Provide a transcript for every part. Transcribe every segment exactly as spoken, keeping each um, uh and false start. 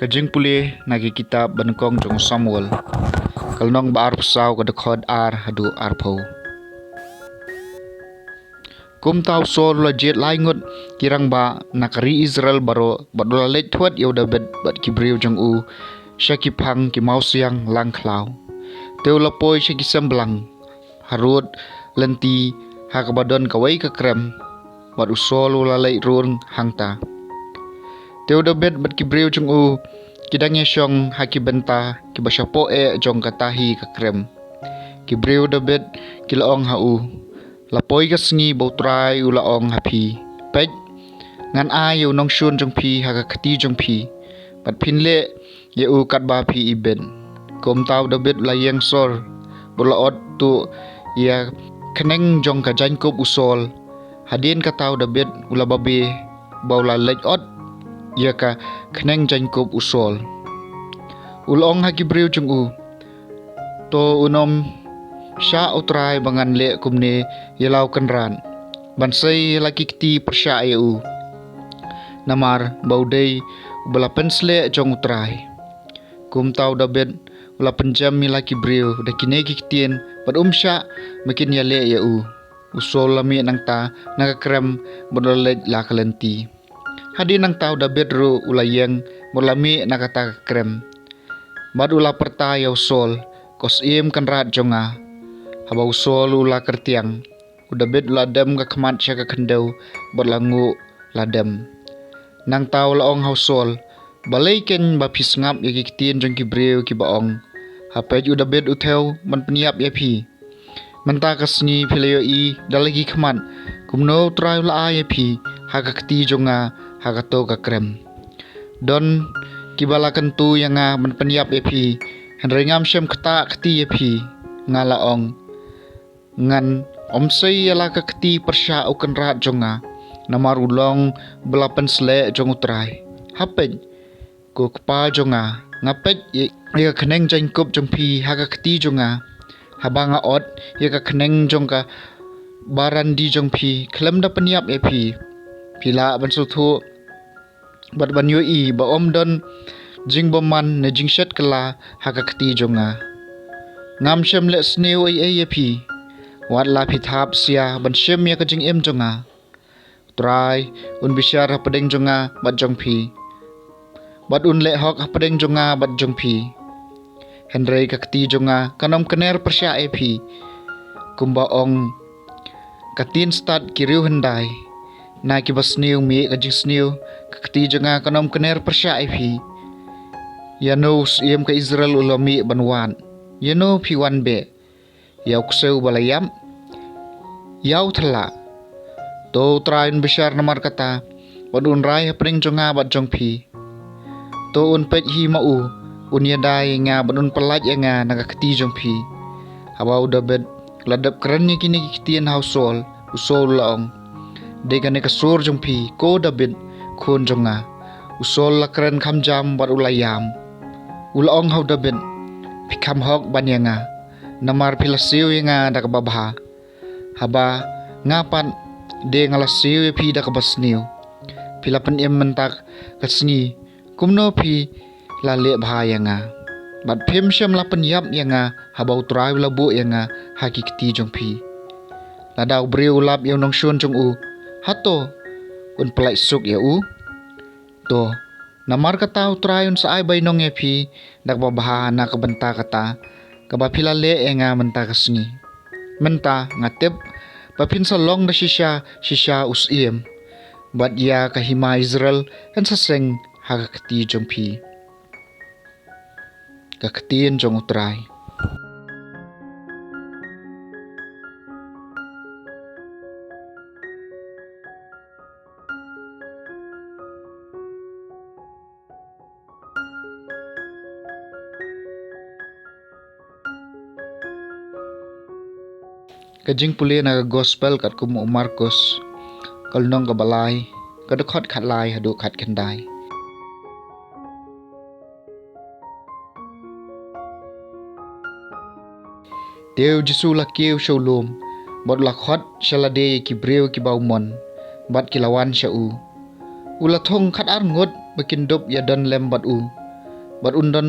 Ka jingpule na ki kitab ba nyngkong jong u Samuel. Ka lynnong ba arphew saw, ka dkhot ar haduh arphew. Kumta u Saul u la jied lai ngut ki rangbah na ka ri Israel baroh, bad u la leit thuh ïa u David bad ki briew jong u sha ki phang ki mawsiang lang khlaw. Te u la poi sha ki semblang harud lynti ha kaba don kawei ka krem, bad u Saul u la leit rung hangta. Te u David bad ki briew jong u ki dang ïashong ha ki bynta kiba shapoh eh jong kata hi ka krem. Ki briew u David ki la ong ha u, "La poi ka sngi ba u Trai u la ong ha phi, 'Peit, ngan ai ïa u nongshun jong phi ha ka kti jong phi, bad phin leh ïa u katba phi ibit.'" Kumta u David u la ïeng sor, bad u la ot tuh ïa ka khneng jong ka jaiñkup u Saul. Hadien kata u David u la babe ba u la leit ot ïa ka khneng jaiñkup u Saul. U la ong ha ki briew jong u, "To un ym shah u Trai ba ngan leh kumne ïa la u kynrad, ban sei ïa la ki kti pyrshah ïa u, namar ba u dei uba la pynsleh jong u Trai." Kumta u David u la pynjem ïa la ki briew da kine ki ktien, bad um shah ba kin ïaleh ïa u. U Saul u la mih nangta na ka krem, bad u la leit la ka lynti. Hadien nangta u David ruh u la ïeng, bad u la mih na kata ka krem. Bad u la pyrta ïa u Saul, "Ko syiem kynrad jong nga." Haba u Saul u la kyrtiang, u David u la dem ka khmat sha ka khyndew, bad u la nguh la dem. Nangta u la ong ha u Saul, "Balei keiñ ba phi sngap ïa ki ktien jong ki briew kiba ong, 'Ha peit, u David u thew ban pynïap ïa phi'? Mynta ka sngi phi la ïohi da la ki khmat kumno u Trai u la ai ïa phi ha ka kti jong nga ha kato ka krem. Don kiba la kyntu ïa nga ban pynïap ïa phi, hynrei ngam shym ktah kti ïa phi. Nga la ong, 'Ngan ym sei ïa la ka kti pyrshah u kynrad jong nga, namar u long uba la pynsleh jong u Trai. Ha peit, ko kpa jong nga, nga peit ïa, ïa ka khneng jaiñkup jong phi ha ka kti jong nga. Haba nga ot ïa ka khneng jong ka barandi jong phi khlem da pynïap ïa phi, phi lah ban sngewthuh bad ban ïohi ba ym don jingbymman ne jingshet kylla ha ka kti jong nga. Ngam shym leh sniew ei ei ïa phi, wat la phi thap sia ban shim ïa ka jingim jong nga. U Trai un bishar hapdeng jong nga bad jong phi, bad un leh hok hapdeng jong nga bad jong phi. Hynrei ka kti jong nga kan ym kner pyrshah ïa phi, kumba ong ka ktien stad ki riewhyndai, 'Na kiba sniew mih ka jingsniew.' Ka kti jong nga kan ym kner pyrshah ïa phi. Ïano u syiem ka Israel u la mih ban wad? Ïano phi wan beh? Ïa u ksew ba la ïap? Ïa u thala? To u Trai un bishar namar kata, bad un rai hapdeng jong nga bad jong phi. To un peit hi ma u, un ïada ïa nga bad un pyllait ïa nga na ka kti jong phi." Haba u David u la dep kren ïa kine ki ktien ha u Saul, u Saul u la ong, "Dei kane ka sur jong phi, ko David, khun jong nga." U Saul u la kren kham jam bad u la ïam. U la ong ha u David, "Phi kham hok ban ïa nga, namar phi la siew ïa nga da kaba bha. Haba nga pat, de nga la siew ïa phi da kaba sniew. Phi la pynim mynta ka sngi kumno phi la leh bha ïa nga, bad phim shym la pynïap ïa nga haba u Trai u la buh ïa nga ha ki kti jong phi. Lada u briew u lap ïa u nongshun jong u, hato un pyllait suk ïa u? To, namar kata u Trai un sa ai bainong ïa phi da kaba bha na ka bynta kata kaba phi la leh ïa nga mynta ka sngi. Mynta nga tip ba phin sa long da shisha shisha u syiem, bad ïa ka hima Israel yn sa seng ha ka kti jong phi." Ka ktien jong u Trai. Ka jingpule na ka gospel katkum u Markus, ka lynnong kaba lai, ka dkhot khatlai haduh khatkhyndai. Te u Jisu u la kiew sha u lum, bad u la khot sha lade ïa ki briew kiba u mon, bad ki la wan sha u. U la thung khatar ngut ba kin dup ïadon lem bad u. bad un don,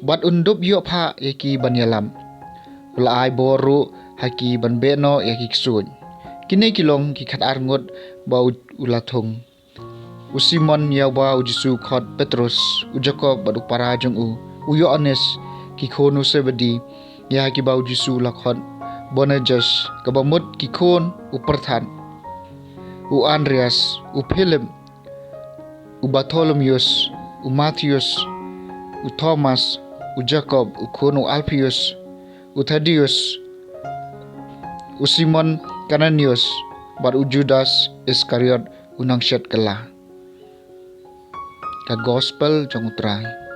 bad un dup ïoh phah ïa ki ban ïalam. U la ai bor ruh ha ki ban beh noh ïa ki ksuid. Kine ki long ki khatar ngut ba u, u la thung. U Simon ïa uba u Jisu u khot Petrus, u Jakob bad u para jong u, u Ïoannis, ki khun u Sebedi, ïa kiba u Jisu u la khot Boanerges, kaba mut ki khun u pyrthat, u Andreas, u Philip, u Bartholomeus, u Matheus, u Thomas, u Jakob u khun u Alpheus, u Thaddeus, u Simon Kananius, bad u Judas Iskariot u nongshet kylla. Ka Gospel jong u Trai.